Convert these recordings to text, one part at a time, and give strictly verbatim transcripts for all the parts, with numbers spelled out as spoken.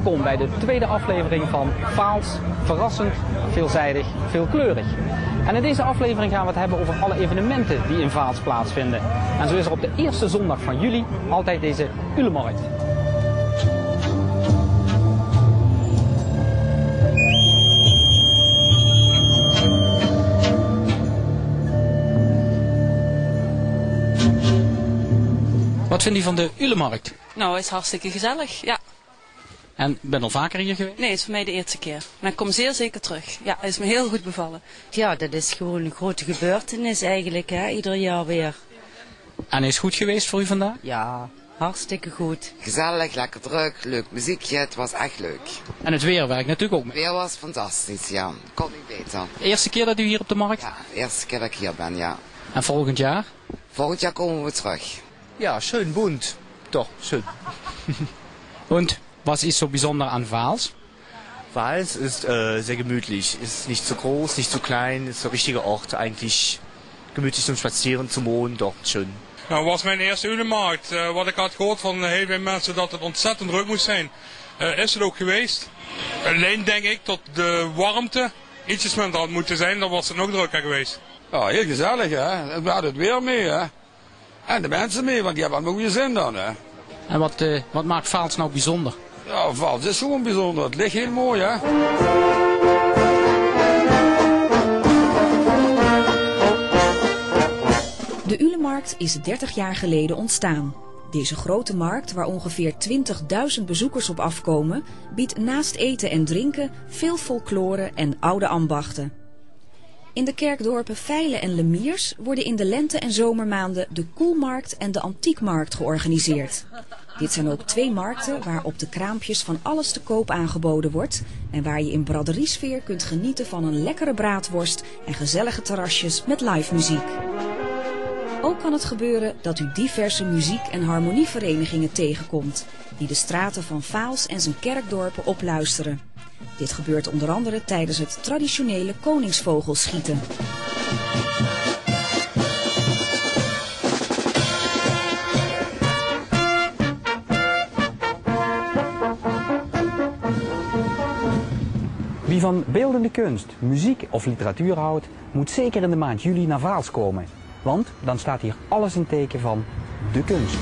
Welkom bij de tweede aflevering van Vaals, verrassend, veelzijdig, veelkleurig. En in deze aflevering gaan we het hebben over alle evenementen die in Vaals plaatsvinden. En zo is er op de eerste zondag van juli altijd deze Ulemarkt. Wat vindt u van de Ulemarkt? Nou, is hartstikke gezellig, ja. En bent al vaker hier geweest? Nee, het is voor mij de eerste keer. Maar ik kom zeer zeker terug. Ja, het is me heel goed bevallen. Ja, dat is gewoon een grote gebeurtenis eigenlijk, hè, ieder jaar weer. En is het goed geweest voor u vandaag? Ja, hartstikke goed. Gezellig, lekker druk, leuk muziekje, het was echt leuk. En het weer werkt natuurlijk ook mee. Weer was fantastisch, ja. Kon niet beter. Eerste keer dat u hier op de markt? Ja, de eerste keer dat ik hier ben, ja. En volgend jaar? Volgend jaar komen we terug. Ja, schön bunt. Doch, schön. Und was ist so besonders an Vaals? Vaals ist, äh, sehr gemütlich. Ist nicht zu groß, nicht zu klein. Ist der richtige Ort eigentlich. Gemütlich zum Spazieren, zum Wohnen. Doch, schön. Nou, was mijn eerste Ulemarkt. Eh, wat ik had gehoord van heel veel mensen dat het ontzettend druk moest zijn, eh, is het ook geweest. Alleen denk ik dat de warmte ietsjes minder had moeten zijn, dan was het nog drukker geweest. Ja, heel gezellig, hè? We hadden het weer mee, hè? En de mensen mee, want die hebben allemaal goede zin dan, hè? En wat, eh, wat maakt Vaals nou bijzonder? Ja, Vaals is gewoon bijzonder. Het ligt heel mooi, hè? De Ulemarkt is dertig jaar geleden ontstaan. Deze grote markt, waar ongeveer twintigduizend bezoekers op afkomen, biedt naast eten en drinken veel folklore en oude ambachten. In de kerkdorpen Veilen en Lemiers worden in de lente- en zomermaanden de Koelmarkt en de Antiekmarkt georganiseerd. Dit zijn ook twee markten waar op de kraampjes van alles te koop aangeboden wordt en waar je in braderiesfeer kunt genieten van een lekkere braadworst en gezellige terrasjes met livemuziek. Ook kan het gebeuren dat u diverse muziek- en harmonieverenigingen tegenkomt, die de straten van Vaals en zijn kerkdorpen opluisteren. Dit gebeurt onder andere tijdens het traditionele koningsvogelschieten. Wie van beeldende kunst, muziek of literatuur houdt, moet zeker in de maand juli naar Vaals komen. Want dan staat hier alles in teken van de kunst.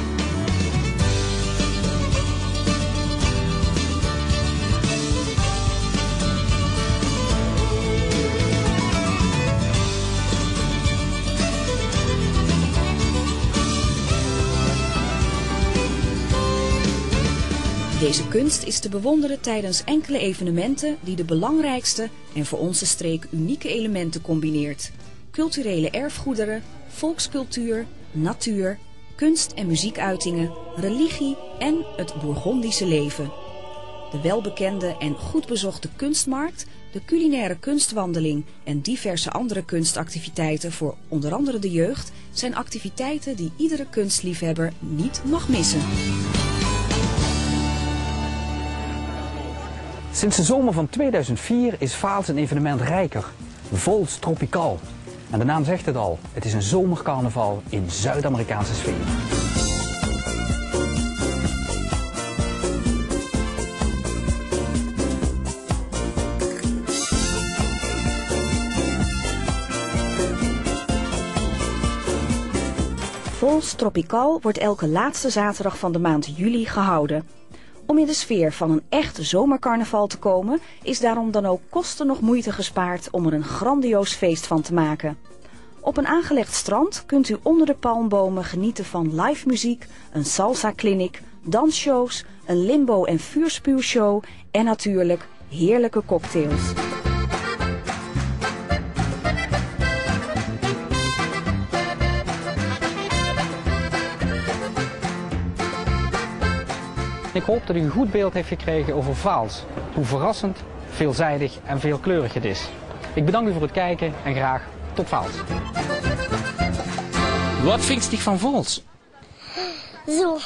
Deze kunst is te bewonderen tijdens enkele evenementen die de belangrijkste en voor onze streek unieke elementen combineert: culturele erfgoederen, volkscultuur, natuur, kunst- en muziekuitingen, religie en het Bourgondische leven. De welbekende en goed bezochte kunstmarkt, de culinaire kunstwandeling en diverse andere kunstactiviteiten voor onder andere de jeugd zijn activiteiten die iedere kunstliefhebber niet mag missen. Sinds de zomer van tweeduizend vier is Vaals een evenement rijker. Vols Tropical. En de naam zegt het al, het is een zomercarnaval in Zuid-Amerikaanse sfeer. Vols Tropical wordt elke laatste zaterdag van de maand juli gehouden. Om in de sfeer van een echte zomercarnaval te komen, is daarom dan ook kosten nog moeite gespaard om er een grandioos feest van te maken. Op een aangelegd strand kunt u onder de palmbomen genieten van live muziek, een salsa-clinic, dansshows, een limbo- en vuurspuwshow en natuurlijk heerlijke cocktails. Ik hoop dat u een goed beeld heeft gekregen over Vaals, hoe verrassend, veelzijdig en veelkleurig het is. Ik bedank u voor het kijken en graag tot Vaals. Wat vindt dich van Vaals? Zo.